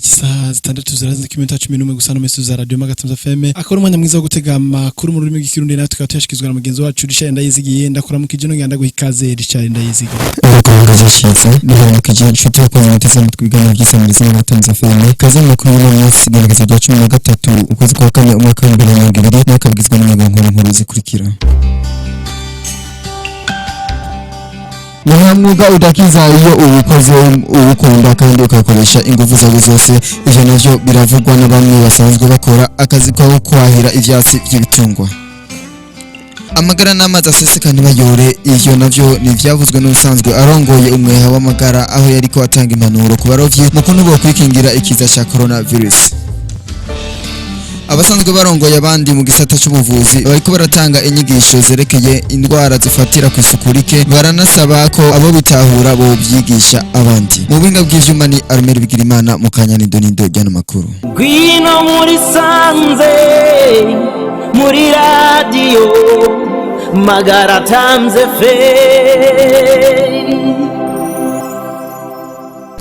Isaha 6 zirarenze iminota 11 gusa no mesu za Radio Magatamza FM. Akaba ari umwanya mwiza wo gutega amakuru mu rurimi rw'Ikirundi, nawe tukaba tuyashikizwa na mugenzi wacu Richard Ndayizigiye. Ndakuramukije no ngenda guha ikaze, Richard Ndayizigiye. Urukundo gishize ndaramukije inshuti yakoze muteze amatwi ibiganiro by'isamirizi n'Agatanza FM. Kaze mu makuru y'uno munsi, igenekerezo rya 13 ukwezi kwa kane umwaka wa 2020, mwaka bugizwe n'ingingo nkuru nkuru zikurikira: Nta mwuga udakiza iyo uwukoze uwukunda kandi ukakoresha ingufu zawe zose. Ivyo navyo biravugwa na bamwe basanzwe bakora akazi ko kwahira ivyatsi vy'ibitungwa. Amagara n'amazi aseseka ntibayore, ivyo navyo ni ivyavuzwe n'ubusanzwe arongoye umweha w'amagara, aho yariko atanga impanuro ku barovyi mu kuntu bokwikingira ikiza ca coronavirus. Abasanzwe barongoye abandi mu gisata c'ubuvuzi bariko baratanga inyigisho zerekeye indwara zifatira ku isuku rike, baranasaba ko abo bitahura bovyigisha abandi. Mu buhinga bw'ivyuma ni Armel Bigirimana. Mu kanya nido nido ryano makuru. Ngwino muri sanze muri radiyo Magara Times FM.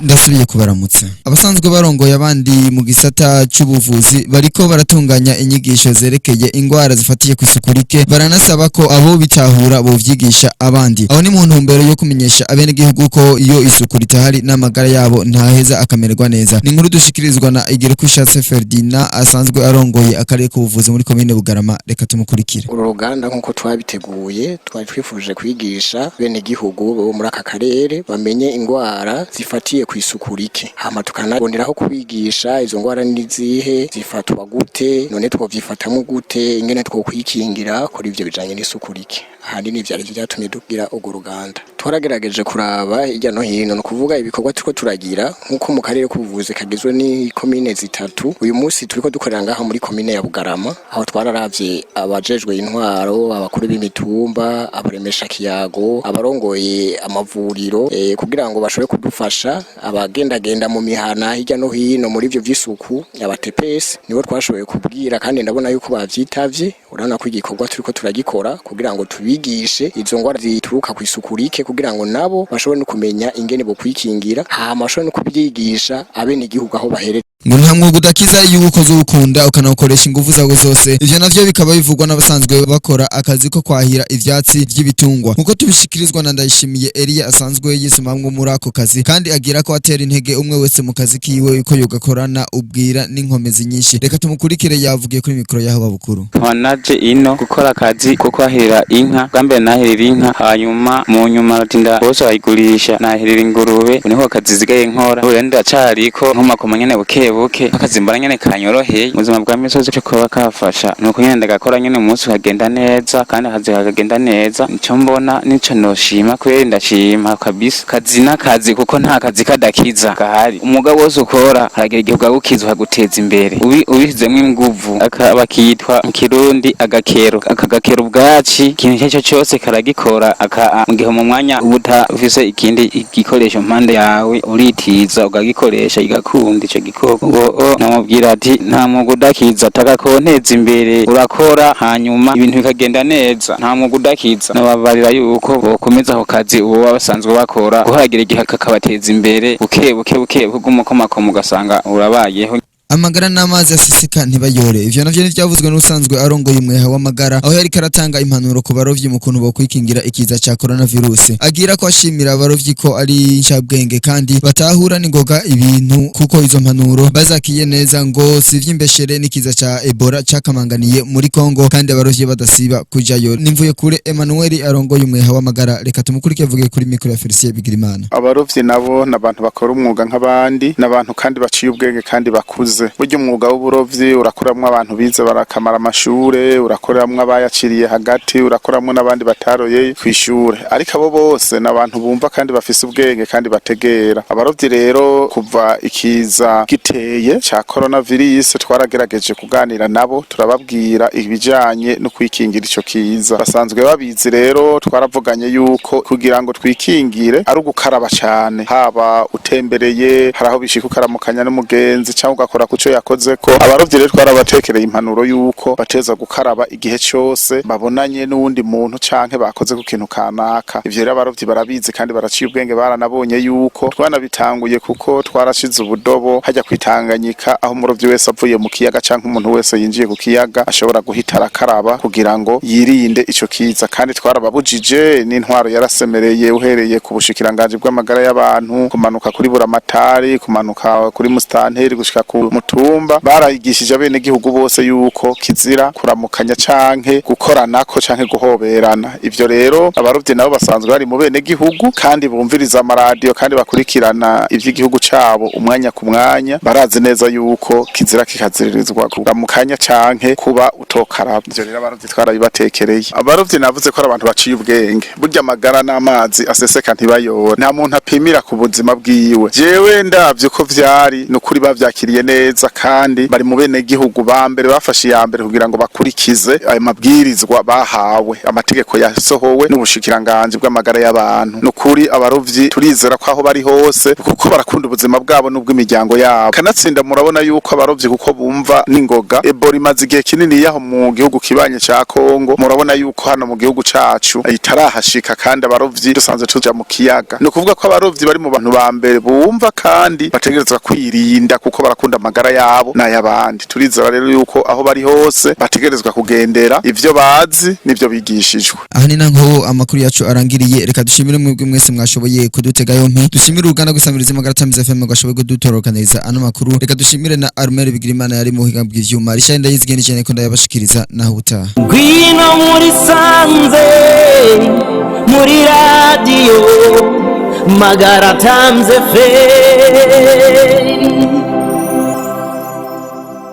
Ndasubiye kubaramutsa. Abasanzwe barongoye abandi mu gisata c'ubuvuzi bariko baratunganya inyigisho zerekeye ingwara zifatiye ku isuku rike, baranasaba ko abo bitahura bovyigisha abandi. Aho ni mu ntumbero yo kumenyesha abenegihugu ko iyo isuku ritahari n'amagara yabo ntaheza akamererwa neza. Ni inkuru dushikirizwa na Igirukwishatse Ferdinand, asanzwe arongoye akarere k'ubuvuzi muri komine Bugarama. Reka tumukurikire. Uru ruganda, nk'uko twabiteguye, twari twifuje kwigisha bene gihugu bo muri aka karere bamenye ingwara zifatiye ku isuku rike, hama tukanaboneraho kubigisha izo ngwara n'izihe, zifatwa gute, none twovyifatamwo gute, ingene twokwikingira kuri ivyo bijanye n'isuku rike. Ahanini vyari vyatumye tugira urwo ruganda. Twaragerageje kuraba hirya no hino, ni ukuvuga ibikorwa turiko turagira nk'uko mu karere k'ubuvuzi kagizwe n'ikomine zitatu. Uyu munsi turiko dukorera ngaha muri komine ya Bugarama, aho twararavye abajejwe intwaro, abakuru b'imitumba, abaremesha kiyago, abarongoye amavuriro, kugira ngo bashobore kudufasha, abagendagenda mu mihana hirya no hino muri ivyo vy'isuku, abatepesi, nibo twashoboye kubwira, kandi ndabona yuko bavyitavye. Urabona ko igikorwa turiko turagikora kugira ngo tubigishe izo ngwara zituruka ku isuku rike, kugira ngo nabo bashobore no kumenya ingene bokwikingira, hama bashobore no kubyigisha abenegihugu aho baherereye. Ngo nta mwuga udakiza iyo uwukoze uwukunda ukanawukoresha ingufu zawe zose. Ivyo navyo bikaba bivugwa n'abasanzwe bakora akazi ko kwahira ivyatsi vy'ibitungwa, nkuko tubishikirizwa na Ndayishimiye Elia, asanzwe yisumamwo muri ako kazi, kandi agira ko atera intege umwe wese mu kazi kiwe ko yogakorana ubwira n'inkomezi nyinshi. Reka tumukurikire, yavugiye kuri mikoro yaho babukuru. Naje ino gukora akazi ko kwahirira inka. Bwa mbere nahirira inka, hanyuma mu nyuma aratinda bose bayigurisha, nahirira ingurube. Ubu niho akazi zigaye nkora. Ubu rero ndacariko nkomakoma nyene buke buke, akazi mbona nyene kanyoroheye mu buzima bwa misi yose. Ico koba kafasha nuko nyene ndagakora nyene, umunsi ukagenda neza kandi akazi kakagenda neza. Nico mbona, nico noshima kweri, ndashima kabisa. Kazi n'akazi, kuko nta kazi kadakiza gahari. Umwuga wose ukora haragera igihe ukagukiza, ukaguteza imbere ubishizemwo inguvu. Bakitwa mu Kirundi agakero, akagakero ubwaci, ikintu icyo aricyo cyose karagikora. Aka mu gihe mu mwanya uba utafise ikindi igikoresho mpande yawe, uritiza ukagikoresha, igakunda ico gikoko. Ngo namubwira ati nta mwuga udakiza, tagakonteza imbere, urakora hanyuma ibintu bikagenda neza. Nta mwuga udakiza. Nababarira yuko bokomeza ako kazi uwo baba basanzwe bakora, kuhagera igihe kakabateza imbere buke buke buke buke, umukomakoma ugasanga urabayeho. Amagara n'amazi aseseka ntibayore, ivyo navyo ntivyavuzwe n'usanzwe arongoye umweha w'amagara, aho yariko aratanga impanuro ku barovyi mu kuntu bokwikingira ikiza ca coronavirus. Agira ko ashimira abarovyi ko ari incabwenge kandi batahura n'ingoga ibintu, kuko izo mpanuro bazakiye neza. Ngo si ivy'imbeshere n'ikiza ca Ebola cakamanganiye muri Congo kandi abarovyi badasiba kujayo. Nimvuye kure Emmanuel arongoye umweha w'amagara, reka tumukurike, avuge kuri mikoro ya Felicien Bigirimana. Abarovyi nabo ni abantu bakora umwuga nk'abandi, ni abantu kandi baciye ubwenge kandi bakuze. Burya umwuga w'uburovyi urakoramwo abantu bize barakamara amashure, urakoramwo abayaciriye hagati, urakoramwo n'abandi bataroye kw'ishure, ariko abo bose ni abantu bumva kandi bafise ubwenge kandi bategera. Abarovyi rero, kuva ikiza giteye ca coronavirus, twaragerageje kuganira nabo, turababwira ibijanye no kwikingira ico kiza. Basanzwe babizi. Rero twaravuganye yuko kugira ngo twikingire ari ugukaraba cane, haba utembereye, hari aho bishika ukaramukanya n'umugenzi cyangwa ugakora agakora kuco yakozeko. Abarovyi rero twarabatekereye impanuro yuko bateza gukaraba igihe cose babonanye n'uwundi muntu canke bakoze ku kintu kanaka. Ivyo rero abarovyi barabizi kandi baraciye ubwenge, baranabonye yuko twanabitanguye kuko twarashize ubudobo hajya kwitanganyika, aho umurovyi wese avuye mu kiyaga canke umuntu wese yinjiye ku kiyaga ashobora guhita arakaraba kugira ngo yirinde ico kiza. Kandi twarababujije n'intwaro yarasemereye, uhereye ku bushikiranganji bw'amagara y'abantu, kumanuka kuri buramatari, kumanuka kuri mustanteri, gushika ku mutumba, barayigishije abene gihugu bose yuko kizira kuramukanya canke gukoranako canke guhoberana. Ivyo rero abarovyi nabo basanzwe bari mu bene gihugu kandi bumviriza amaradiyo kandi bakurikirana ivy'igihugu cabo umwanya ku mwanya, barazi neza yuko kizira kikaziririzwa kuramukanya canke kuba utokaraba. Ivyo rero abarovyi twarabibatekereye. Abarovyi navuze ko ari abantu baciye ubwenge. Burya amagara n'amazi aseseka ntibayora, nta muntu apimira ku buzima bwiwe. Jewe ndavye ko vyari nukuri bavyakiriye neza, kandi bari mu bene gihugu ba mbere bafashe iya mbere kugira ngo bakurikize ayo mabwirizwa bahawe, amategeko yasohowe n'ubushikiranganji bw'amagara y'abantu. Nukuri abarovyi turizera ko aho bari hose, kuko barakunda ubuzima bwabo n'ubw'imiryango yabo. Kanatsinda murabona yuko abarovyi kuko bumva n'ingoga Ebola imaze igihe kinini yaho mu gihugu kibanye ca Kongo, murabona yuko hano mu gihugu cacu itarahashika, kandi abarovyi dusanzwe tuja mu kiyaga. Ni ukuvuga ko abarovyi bari mu bantu ba mbere bumva kandi bategerezwa kwirinda kuko barakunda amagara yabo n'ay'abandi. Turizera rero yuko aho bari hose bategerezwa kugendera ivyo bazi n'ivyo bigishijwe. Aha ni naho amakuru yacu arangiriye. Reka dushimire mwebwe mwese mwashoboye kudutega yompi, dushimire uruganda gusamiriza Magara Times FM rwashoboye kudutorokaniriza ano makuru. Reka dushimire na Armel Bigirimana yari mu buhinga bw'ivyuma. Richard Ndayizigeni cyane ko ndayabashikiriza, naho utaha. Ngwino muri sanze, muri radiyo Magara Times FM.